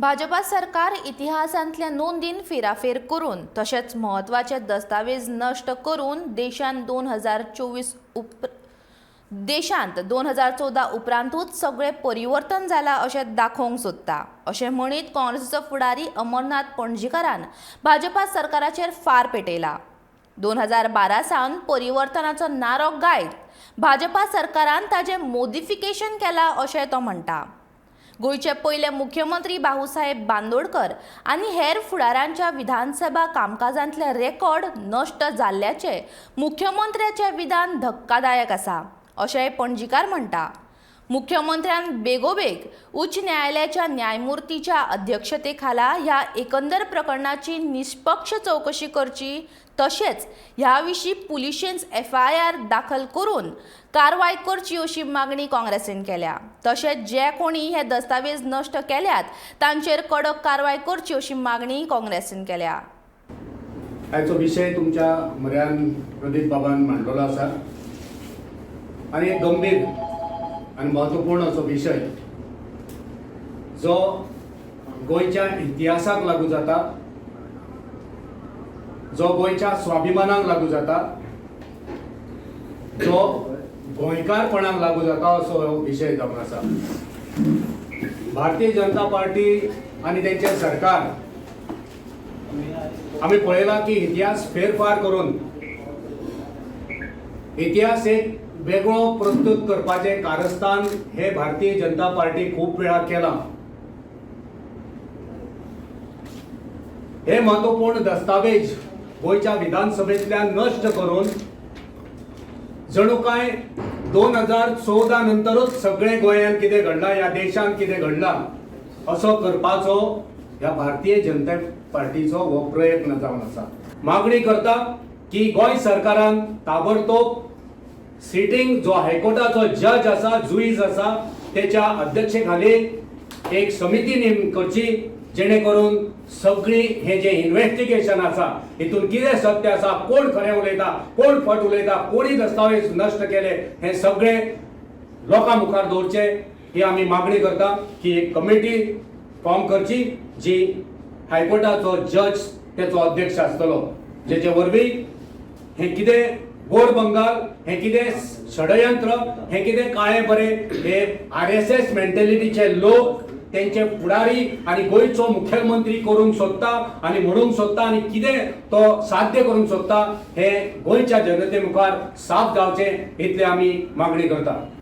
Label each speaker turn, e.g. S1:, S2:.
S1: भाजपा सरकार इतिहासांतल्या नोंदीन फेराफेर करून तशेंच म्हत्वाचे दस्तावेज नश्ट करून देशांत 2024 उप देशांत 2014 उपरांतूच सगळें परिवर्तन जालां अशें दाखोवंक सोदता अशें म्हणीत काँग्रेसीचो फुडारी अमरनाथ पणजीकारान भाजपा सरकाराचेर फार पेटयला. 2012 सावन परिवर्तनाचो नारो गायत भाजपा सरकारान ताजें मोदिफिकेशन केलां अशें तो म्हणटा. गोंयचे पयले मुख्यमंत्री बाबूसाहेब बांदोडकर आनी हेर फुडारांच्या विधानसभा कामकाजांतले रेकॉर्ड नश्ट जाल्ल्याचें मुख्यमंत्र्याचें विधान धक्कादायक आसा अशेंय पणजीकार म्हणटा. मुख्यमंत्र्यान बेगोबेग उच्च न्यायालयाच्या न्यायमुर्तीच्या अध्यक्षतेखाला ह्या एकंदर प्रकरणाची निष्पक्ष चवकशी करची, तशेंच ह्या विशीं पुलिशेंत एफआयआर दाखल करून कारवाय करची अशी मागणी काँग्रेसीन केल्या. तशेंच जे कोणी हे दस्तावेज नश्ट केल्यात तांचेर कडक कारवाय करची अशी मागणी काँग्रेसीन केल्या.
S2: आयचो विशय तुमच्या म्हऱ्यान प्रदीप बाबान मांडलेलो आसा आनी एक गंभीर आनी म्हत्वपूर्ण असो विशय जो गोंयच्या इतिहासाक लागू जाता, जो गोंयच्या स्वाभिमानाक लागू जाता, जो गोंयकारपणाक लागू जाता असो हो विशय जावन आसा. भारतीय जनता पार्टी आनी तेंचें सरकार आमी पळयलां की इतिहास फेरफार करून इतिहास एक वेगळो प्रस्तूत करपाचें कारस्थान हे भारतीय जनता पार्टी खूब वेळा केलां. हे म्हत्वपूर्ण दस्तावेज गोंयच्या विधानसभेंतल्यान नश्ट करून जणू काय 2014 नंतरूच सगळें गोंयांत कितें घडलां, ह्या देशांत कितें घडलां असो करपाचो ह्या भारतीय जनता पार्टीचो हो प्रयत्न जावन आसा. मागणी करता की गोंय सरकारान ताबडतोब सिटींग जो हायकोर्टाचो जज आसा, जुईज आसा, तेच्या अध्यक्षेखाली एक समिती नेम करची, जेणे करून सगळी हे जे इन्व्हेस्टिगेशन आसा हितून कितें सत्य आसा, कोण खरें उलयता, कोण फट उलयता, कोणी दस्तावेज नश्ट केले हे सगळे लोकां मुखार दवरचे. ही आमी मागणी करता की एक कमिटी फॉर्म करची जी हायकोर्टाचो जज तेचो अध्यक्ष आसतलो, जेचे वरवीं हें कितें गोड बंगाल, हें कितें षडयंत्र, हें कितें काळें बरें हे आरएसएस मेंटेलिटीचे लोक, तेंचे फुडारी आनी गोंयचो मुखेलमंत्री करूंक सोदता आनी म्हणूंक सोदता आनी कितें तो साध्य करूंक सोदता हें गोंयच्या जनते मुखार साफ जावचें इतलें आमी मागणी करता.